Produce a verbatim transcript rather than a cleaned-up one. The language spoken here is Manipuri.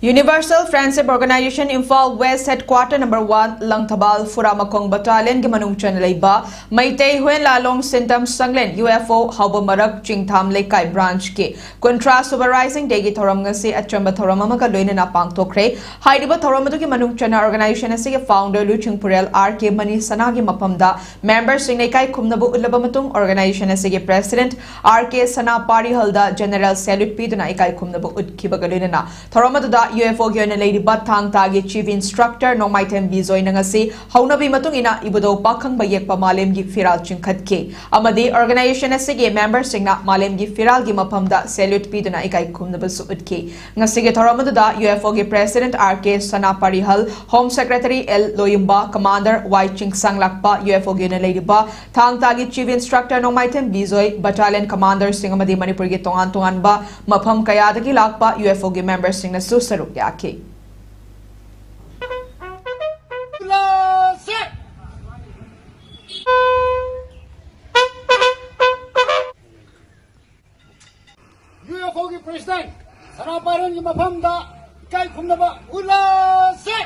Universal Friendship Organization Imphal West Headquarter Number One, Langthabal ꯐꯨꯔꯥꯃꯈꯣꯡ Battalionꯒꯤ ꯃꯅꯨꯡ ꯆꯟꯅ ꯂꯩꯕ ꯃꯩꯇꯩ ꯍꯨꯌꯦꯟ ꯂꯥꯂꯣꯡ ꯁꯤꯟꯇꯝ ꯁꯪꯂꯦꯟ, UFO, ꯍꯥꯎꯕ ꯃꯔꯛ, ꯆꯤꯡꯊꯥꯝ ꯂꯩꯀꯥꯏ branchꯀꯤ ꯀꯨꯟꯊ꯭ꯔꯥ ꯁꯨꯕ Rising Dayꯒꯤ ꯊꯧꯔꯝ ꯉꯁꯤ ꯑꯆꯝꯕ ꯊꯧꯔꯝ ꯑꯃꯒ ꯂꯣꯏꯅꯅ ꯄꯥꯡꯊꯣꯛꯈ꯭ꯔꯦ꯫ ꯍꯥꯏꯔꯤꯕ ꯊꯧꯔꯝ ꯑꯗꯨꯒꯤ ꯃꯅꯨꯡ ꯆꯟꯅ organization ꯑꯁꯤꯒꯤ founder ꯂꯨꯆꯤꯡꯄꯨꯔꯦꯜ R K ꯃꯅꯤ ꯁꯅꯥꯒꯤ ꯃꯐꯝꯗ memberꯁꯤꯡꯅ ꯏꯀꯥꯏ ꯈꯨꯝꯅꯕ ꯎꯠꯂꯕ ꯃꯇꯨꯡ, organization ꯑꯁꯤꯒꯤ president R K ꯁꯅꯥ ꯄꯥꯔꯤꯍꯜꯗ general salute ꯄꯤꯗꯨꯅ ꯏꯀꯥꯏ ꯈꯨꯝꯅꯕ ꯎꯠꯈꯤꯕꯒ ꯂꯣꯏꯅꯅ ꯊꯧꯔꯝ ꯑꯗꯨꯗ UFOꯒꯤ ꯑꯣꯏꯅ ꯂꯩꯔꯤꯕ ꯊꯥꯡ ꯇꯥꯒꯤ chief instructor ꯅꯣꯡꯃꯥꯏꯊꯦꯝ ꯕꯤꯖꯣꯏꯅ ꯉꯁꯤ ꯍꯧꯅꯕꯤ ꯃꯇꯨꯡ ꯏꯟꯅ ꯏꯕꯨꯙꯧ ꯄꯥꯈꯪꯕ ꯌꯦꯛꯄ ꯃꯥꯂꯦꯝꯒꯤ ꯐꯤꯔꯥꯜ ꯆꯤꯡꯈꯠꯈꯤ ꯑꯃꯗꯤ organization ꯑꯁꯤꯒꯤ memberꯁꯤꯡꯅ ꯃꯥꯂꯦꯝꯒꯤ ꯐꯤꯔꯥꯜꯒꯤ ꯃꯐꯝꯗ salute ꯄꯤꯗꯨꯅ ꯏꯀꯥꯏ ꯈꯨꯝꯅꯕꯁꯨ ꯎꯠꯈꯤ꯫ ꯉꯁꯤꯒꯤ ꯊꯧꯔꯝ ꯑꯗꯨꯗ UFOꯒꯤ president R K ꯁꯅꯥ ꯄꯥꯔꯤꯍꯜ, home secretary L ꯂꯣꯌꯨꯝꯕ, commander Y ꯆꯤꯡꯁꯥꯡꯂꯥꯛꯄ, UFOꯒꯤ ꯑꯣꯏꯅ ꯂꯩꯔꯤꯕ ꯊꯥꯡ ꯇꯥꯒꯤ chief instructor ꯅꯣꯡꯃꯥꯏꯊꯦꯝ ꯕꯤꯖꯣꯏ, battalion commanderꯁꯤꯡ ꯑꯃꯗꯤ ꯃꯅꯤꯄꯨꯔꯒꯤ ꯇꯣꯉꯥꯟ ꯇꯣꯉꯥꯟꯕ ꯃꯐꯝ ꯀꯌꯥꯗꯒꯤ ꯂꯥꯛꯄ UFOꯒꯤ memberꯁꯤꯡꯅꯁꯨ ꯁꯔꯨꯛ ꯌꯥꯈꯤ꯫ UFOꯒꯤ president ꯁꯅꯥ ꯄꯥꯔꯤꯍꯜꯒꯤ ꯃꯐꯝꯗ ꯏꯀꯥꯏ ꯈꯨꯝꯅꯕ ꯎꯠꯂꯁꯤ꯫